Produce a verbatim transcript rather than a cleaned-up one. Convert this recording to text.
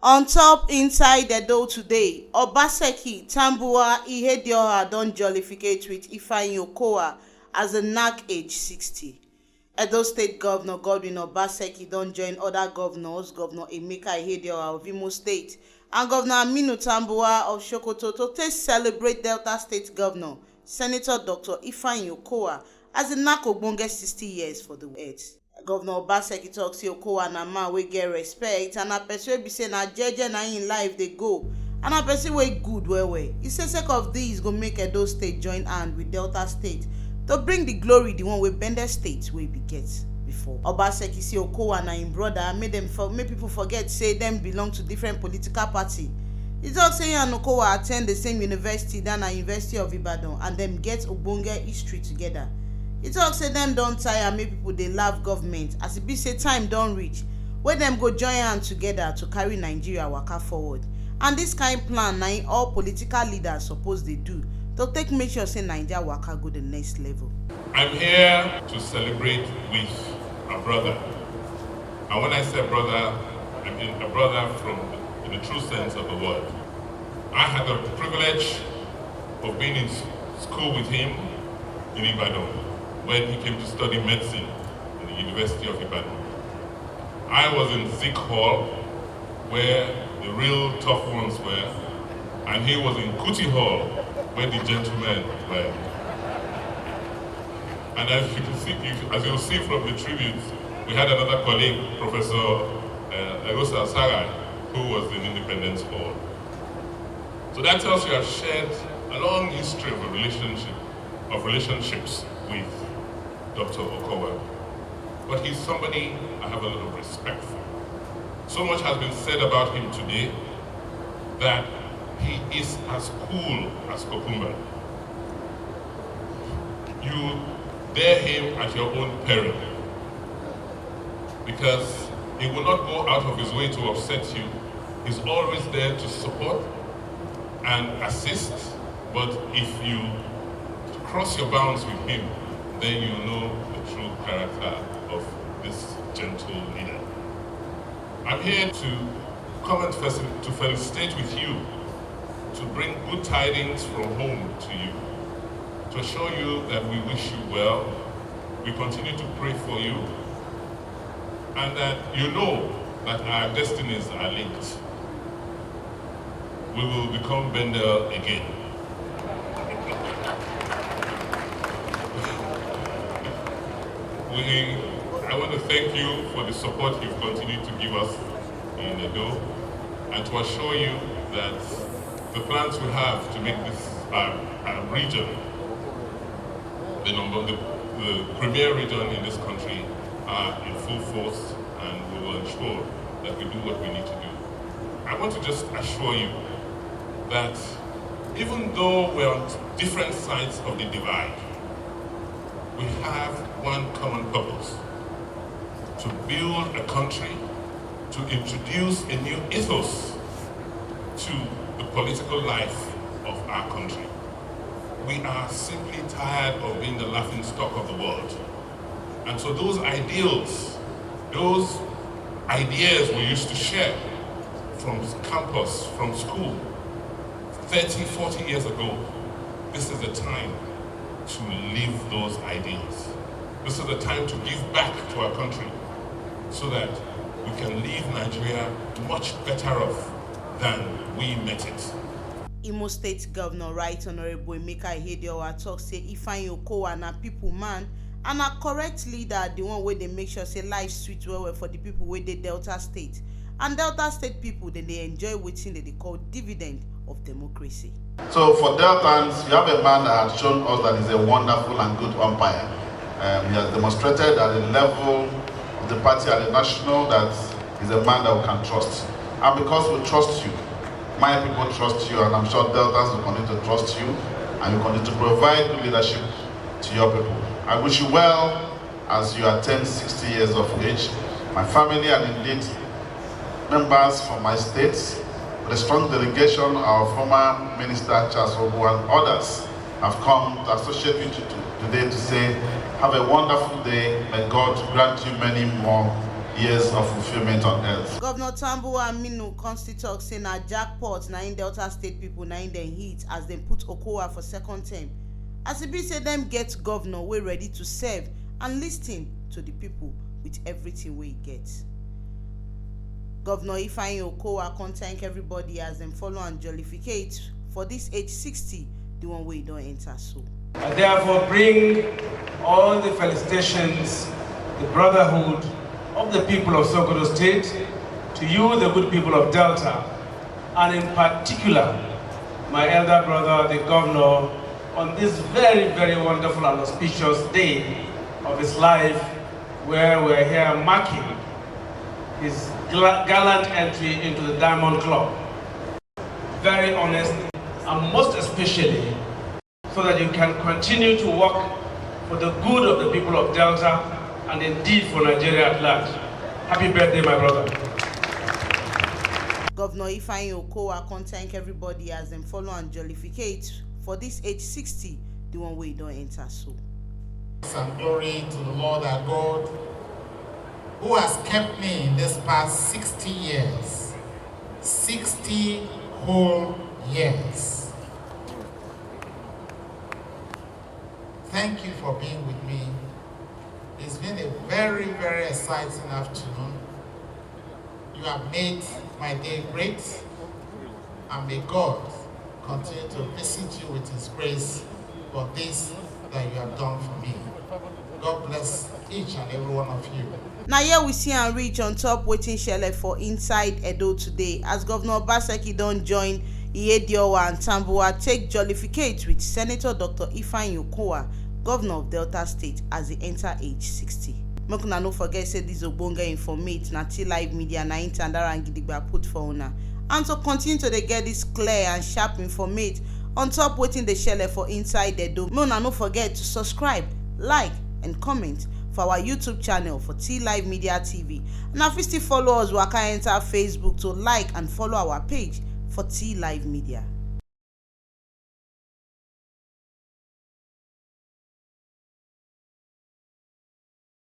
On top inside Edo today, Obaseki Tambuwa Ihedioha don jollificate with Ifeanyi Okowa as e knack age sixty. Edo State Governor Godwin Obaseki don join other governors, Governor Emeka Ihedioha of Imo State and Governor Aminu Tambuwa of Sokoto, to take celebrate Delta State Governor, Senator Doctor Ifeanyi Okowa, as e knack ogbonge sixty years for the earth. Governor Obaseki talk say Okowa na man wey get respect and na person wey be say na jeje na im life dey go, and na person wey good well well. E say sake of this go make Edo State join hand with Delta State to bring the glory, the one wey Bende State wey be get before. Obaseki say Okowa na im brother, make dem for make people forget say dem belong to different political party. E talk say he and Okowa attend the same university, that na University of Ibadan, and dem get ogbonge history together. E talk say dem don tire make people dey laugh government, as e be say time don reach wey dem go join hand together to carry Nigeria waka forward. And this kind plan na im all political leaders suppose dey do to take make sure say Naija waka go the next level. I'm here to celebrate with a brother. And when I say brother, I mean a brother from in the true sense of the word. I had the privilege of being in s- school with him in Ibadan when he came to study medicine in the University of Ibadan. I was in Zik Hall, where the real tough ones were, and he was in Kuti Hall, where the gentlemen were. And as you can see, if- as you'll see from the tributes, we had another colleague, Professor uh, Erosa Sarai, who was in Independence Hall. So that tells you I've shared a long history of a relationship, of relationships with Doctor Okowa. But he's somebody I have a lot of respect for. So much has been said about him today that he is as cool as Kokumba. You dare him at your own peril, because he will not go out of his way to upset you. He's always there to support and assist. But if you cross your bounds with him, then you know the true character of this gentle leader. I'm here to come and feci- to felicitate with you, to bring good tidings from home to you, to assure you that we wish you well, we continue to pray for you, and that you know that our destinies are linked. We will become Bendel again. We, I want to thank you for the support you've continued to give us in Edo, and to assure you that the plans we have to make this our, our region the number, the, the premier region in this country are in full force, and we will ensure that we do what we need to do. I want to just assure you that even though we're on different sides of the divide, we have one common purpose: to build a country, to introduce a new ethos to the political life of our country. We are simply tired of being the laughing stock of the world. And so those ideals, those ideas we used to share from campus, from school, thirty, forty years ago, this is the time to live those ideals. This is the time to give back to our country so that we can leave Nigeria much better off than we met it. Imo State Governor, Right Honorable Emeka Ihedioha, talk say Ifeanyi Okowa na people man and na correct leader, the one wey dey make sure say life sweet well well for the people wey dey Delta State. And Delta State people, dem dey enjoy wetin dem dey call dividend of democracy. So for Deltans, you have a man that has shown us that he's a wonderful and good umpire. Um, he has demonstrated at the level of the party at the national that he's a man that we can trust. And because we trust you, my people trust you, and I'm sure Deltans will continue to trust you, and you continue to provide good leadership to your people. I wish you well as you attain sixty years of age. My family and indeed members from my state, with a strong delegation, our former Minister Charles Ogbu and others, have come to associate with you to- today to say, have a wonderful day. May God grant you many more years of fulfillment on earth. Governor Tambuwa Aminu come still talk say na jackpot na im Delta State people na im dem hit as dem put Okowa for second term, as e be say dem get governor wey ready to serve and listen to the people with everything wey e get. Governor Ifeanyi Okowa come thank everybody as dem follow and jollificate for this age sixty, the one wey e don enter so. I therefore bring all the felicitations, the brotherhood of the people of Sokoto State to you, the good people of Delta, and in particular, my elder brother, the governor, on this very, very wonderful and auspicious day of his life, where we're here marking his gallant entry into the Diamond Club. Very honest, and most especially so that you can continue to work for the good of the people of Delta and indeed for Nigeria at large. Happy birthday, my brother. Governor Ifeanyi Okowa come thank everybody as dem follow and jollificate for this age sixty, the one wey e don enter so. And glory to the Lord our God, who has kept me in this past sixty years, sixty whole years. Thank you for being with me. It's been a very, very exciting afternoon. You have made my day great, and may God continue to visit you with His grace for this that you have done for me. God bless each and every one of you. Na here we see am reach on top wetin shele for inside Edo today, as Governor Obaseki don join Ihediowa and Tambuwa take jollificate with Senator Doctor Ifeanyi Okowa, Governor of Delta State, as e enter age sixty. Make una no forget say this ogbonge informate na T Live Media na im tanda am gidigba put for una. And to continue to dey get this clear and sharp informate on top wetin dey shele for inside Edo, make una no forget to subscribe, like and comment for our YouTube channel for T Live Media T V. And na fit still follow us waka enter Facebook to like and follow our page for T Live Media.